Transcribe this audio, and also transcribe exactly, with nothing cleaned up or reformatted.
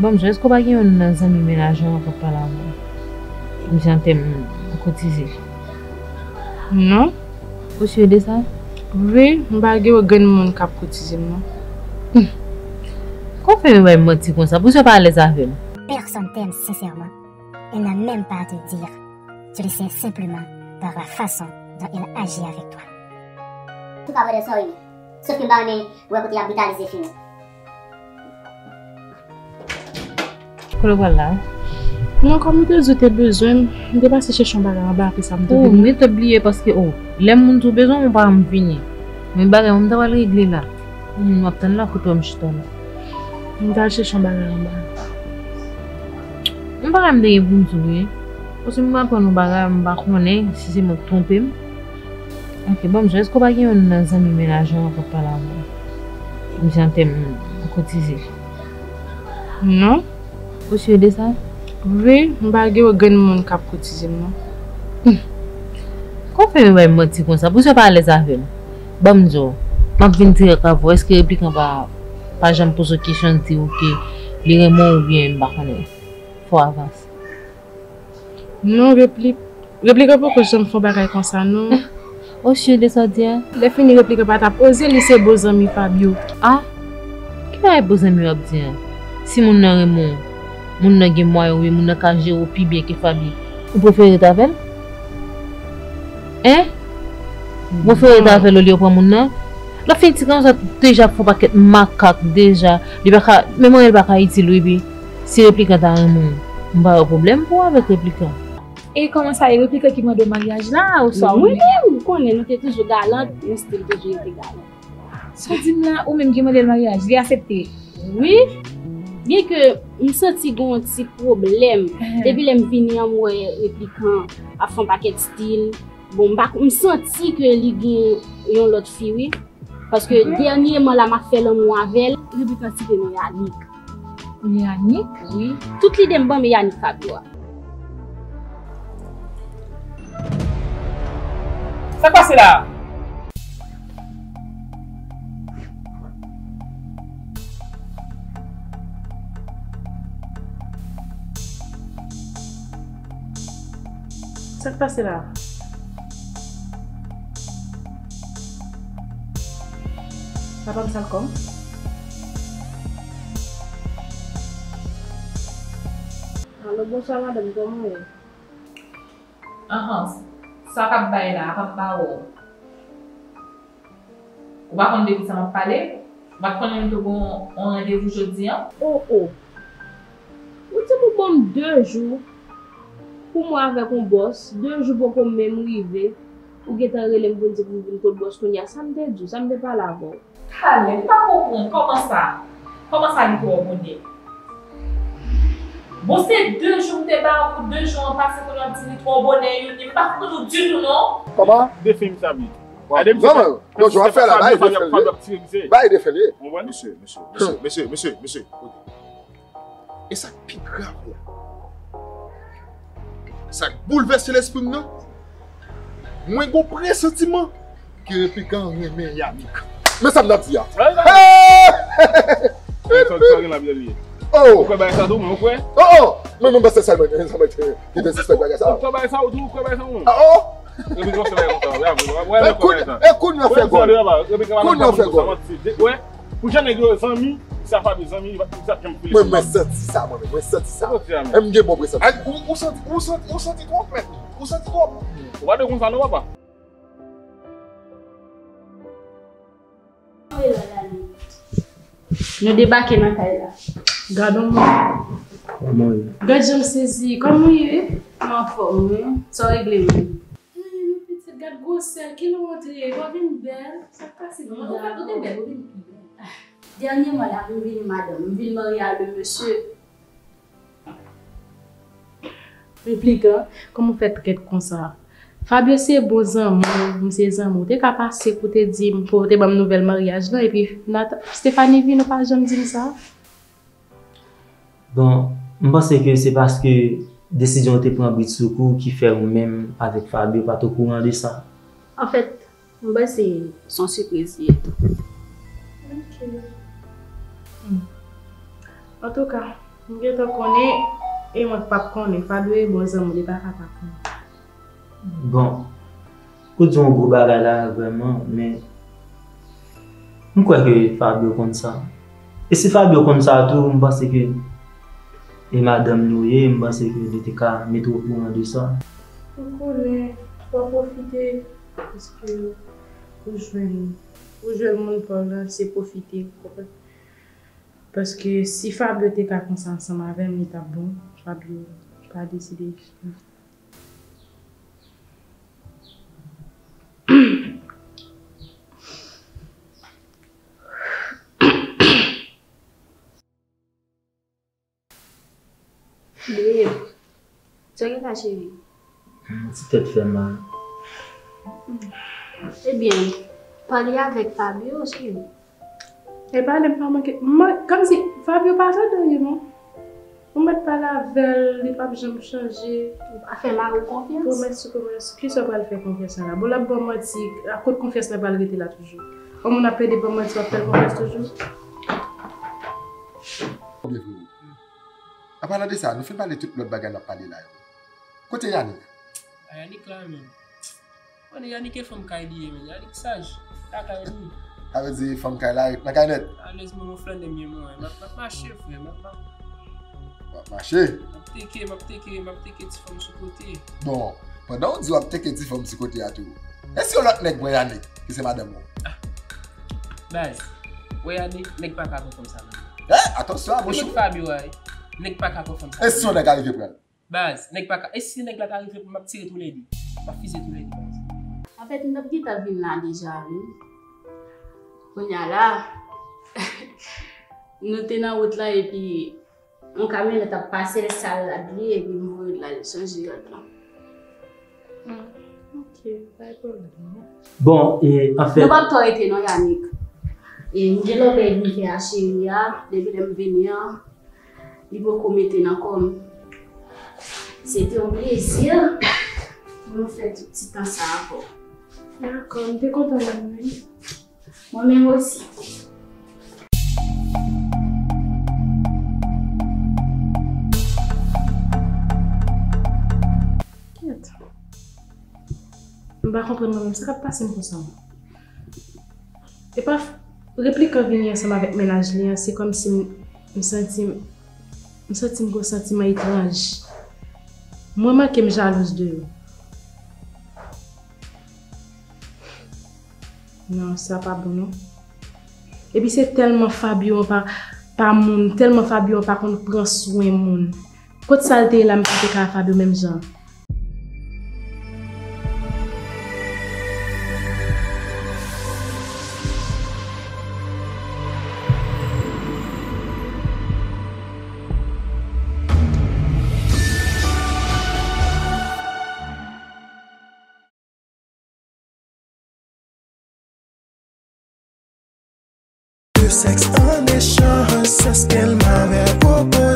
Bon, m jwe, èske w pa gen youn nan zanmi mennaj ou an k ap pale avè w? M di an tèm koutize. Non. Ou si de sa? Wi, m pa gen yon grenn moun k ap koutize m, non. Kòman w fè yon bay manti konsa? Poukisa w pa alèz avè m? Personne t'aime sincèrement. Elle n'a même pas à te dire. Tu le sais simplement par la façon dont elle agit avec toi. Tout pa vrè de sa, wi. Sof ke m pa renmen wè kote y ap brutalize fi yo. Kote w pral la? Non, kòm ou te di w te bezwen m, m te pase chèche yon bagay anba, apre sa m te vini. Oh, m te bliye paske, oh, lè moun di w bezwen m, ou pa janm vini. Men bagay mwen m ta pral regle la. Moun w ap tann la, kote w m chita la? M t al chèche yon bagay anba. M pa ka m te gen pou m di w, wi. Paske m aprann yon bagay, m pa konnen si se mwen k twonpe m. Ok, bon, m jwe, èske w pa gen youn nan zanmi mennaj ou an k ap pale avè w? M di an tèm koutize. Non. Ou si de sa? Wi, m pa gen yon grenn moun k ap koutize m, non. Kòman w fè yon bay manti konsa? Poukisa w pa alèz avè m? Ban m di w, m ap vin dirèk avè w. Èske Replikan pa, pa janm poze w kesyon, di w ke li renmen w oubyen m pa konnen? Fò w avanse. Non, Repli-, Replikan poko janm fè yon bagay konsa, non. Osye de sa w di a? Lè fini, Replikan pa t ap oze li se bon zanmi Fabio. Ah? Ki bagay bon zanmi w ap di a? Si moun nan renmen w, moun nan gen mwayen oubyen moun nan ka jere w pi byen ke Fabio, ou prefere rete avè l? Hein? Ou prefere rete avè l olye w pran moun nan? Lè w fin ti konsa, deja ap fè yon pakèt makak deja. Li pa ka, menm anyen li pa ka itil w epi. Si Replikan ta renmen w, m pa wè pwoblèm pou w avèk Replikan. E kòman sa ye, Replikan ki mande w maryaj la, oswa wi? Wi, ou konnen nou te toujou galant, nou still toujou rete galant. Sa w di m la, ou menm ki mande l maryaj, li aksepte? Wi. Byenke m santi gen yon ti pwoblèm. Depi lè m vini an, m wè Replikan ap fè yon pakèt stil. Bon, m pa, m santi ke li gen yon lòt fi, wi. Paske dènyèman la, m ap fè lanmou avè l. Replikan site non Yanik. Yanik? Wi. Tout lide m ban men Yanik Fabio a. Sa k pase la? Sa k pase la? Papa m sa l kòm? Alo, bonswa madanm, kòman w ye? Anhan, sa k ap bay la, a p ap ba w. Ou pa konn de kisa m ap pale? Ou pa t konnen nou te gen yon randevou jodi a? O, o. Ou di pou ban m de jou pou m wè avèk yon bòs, de jou poko menm rive, ou gentan rele m pou di pou m vin kot bòs kounye a. Sa m te di w, sa m te pale avè w? Talè, m pa konprann, kòman sa? Kòman sa li twò bonè? Bon, se de jou m te ba ou, de jou an pase, kounye a w di li twò bonè, Youni. M pa konprann ou ditou, non. Kòman? Defen misye ap ye. Gade misye. Non, non, non, jan w ap fè la, bay defen li. Bay defen li. Mesye, mesye, mesye, mesye, mesye, mesye, koute. E sa k pi grav la, sa k boulvèse lespri m nan, mwen gon presantiman ke Replikan renmen Yanik. Men sa m t ap di a. Hey! Sa, sa gen la, byen li ye. Oh! Ou kwè bagay sa tou, mwen, ou kwè? Oh, oh! Men, men, men, se sa, mwen, se sa, mwen, ki te sispèk bagay sa. Ou kwè bagay sa, ou tou, ou kwè bagay sa, ou? Ah, oh! Replikan fè bagay konsa, wi, wi, wi. E kounye a fè gòl. Kounye a fè gòl. Wè, pou jan nèg yo zanmi, sa pa de zanmi, li pa, li pa janm file. Mwen, mwen santi sa, mwen, mwen santi sa. E m gen bon presantiman. Ou, ou santi, ou santi, ou santi twòp, mèt. Ou santi twòp. Ou pa dwe konsa non, papa. Nou debake nan kay la. Gad on moun. Kòman w ye? Gad jan m sezi. Kòman w ye? M anfòm, wi. Sa w regle menm? Anyen non pitit, gad gwosè, kilè w antre, w vin bèl. Sa k pase? Ou te bèl, ou vin pi bèl. Dènyèman la, m vini madanm, m vin marye a de mesye. Replikan, kòman w fè trèt konsa? Fabio se bon zanmi w, m se zanmi w. Ou te ka pase pou te di m, pou te ban m nouvèl maryaj lan, epi Nat-, Stephanie vin, ou pa janm di m sa. Bon, m panse ke se paske desizyon w te pran bridsoukou ki fè ou menm avèk Fabio pa t okouran de sa. Anfèt, m panse se yon sipriz li ye tou. Ok. Hmm. Antouka, M gentan konnen, e mwen k p ap konnen. Fabio e bon zanmi w, li pa ka pa konnen. Bon, ou di yon gwo bagay la vrèman, men m kwè ke Fabio konn sa. E si Fabio konn sa tou, m panse ke e madanm li w ye, m panse ke li te ka mete w okouran de sa. Ou konnen, fò w pwofite, paske ou jwenn, ou jwenn moun pa w la, se pwofite, ou konprann? Paske si Fabio te ka konsa ansanm avè m, li t ap bon. Fabio pa deside. Babe, sa w gen la, cheri? Ti tèt fè mal. Ebyen, pale avèk Fabio, cheri. E pale m pa manke. Kòmsi Fabio pa tande w, non? Ou mèt pale avè l, li p ap janm chanje. Ou pa fè mari w konfyans? Pwomès sou pwomès. Kisa w pral fè konfyans la la? Bon, l ap ba w manti. A kot konfyans la pral rete la toujou? Yon moun ap plede ba w manti, w ap fè l konfyans toujou? Byen vre wi. An palan de sa, nou fin pale tout lòt bagay n ap pale la yo. Kote Yannick? A, Yannick la menm. Konnen Yannick e fanm kay li ye, men Yannick saj. Lakay li. Sa vle di fanm kay la nan kay nèt? Alèz, mwen, mwen flannè m ye, mwen. M ap, m ap mache, frè, m ap, m ap W ap mache? M ap teke, m ap teke, m ap teke ti fanm sou kote. Bon, pandan w di w ap teke ti fanm sou kote a tou, èske yon lòt nèg pran Yannick, ki se madanm ou? Baz, wè Yannick, nèg pa ka pran fanm sa non. Eh, atansyon a bouch ou. Fabio a, nèg pa ka pran fanm sa. E si yon nèg arive pran l? Baz, nèg pa ka. E si nèg la ta rive, m ap tire toulède. M ap fize toulède, baz. Anfèt, m t ap gentan vin la deja, wi. Kounye a la, nou te nan wout la, epi yon kamyonèt ap pase, l sal rad li, epi m voye l al chanje rad la. Hmm, ok, pa gen pwoblèm, non. Bon, e, anfèt, nou p ap twò rete, non, Yannick. E, m gen lòbèy m fè a cheri a, depi lè m vini an, li poko mete nan kò m. Se te yon plezi pou nou fè tout ti tan sa a avè w. Dakò, m te kontan wè w, wi. Mwen menm osi. Kèt. M pa konprann mwen menm sa k ap pase m konsa. Epa, Replikan vini ansanm avèk mennaj li an, se kòmsi m, m santi m, m santi m gon santiman etranj. Mwen manke m jalouz de yo. Non, sa pa bon non. Epi se tèlman Fabio an pa, pa moun, tèlman Fabio an pa konn pran swen moun. Kot sa l te ye la, m pa te ka a Fabio menm jan. De sèks an echanj, se s ke l m avè pwopo.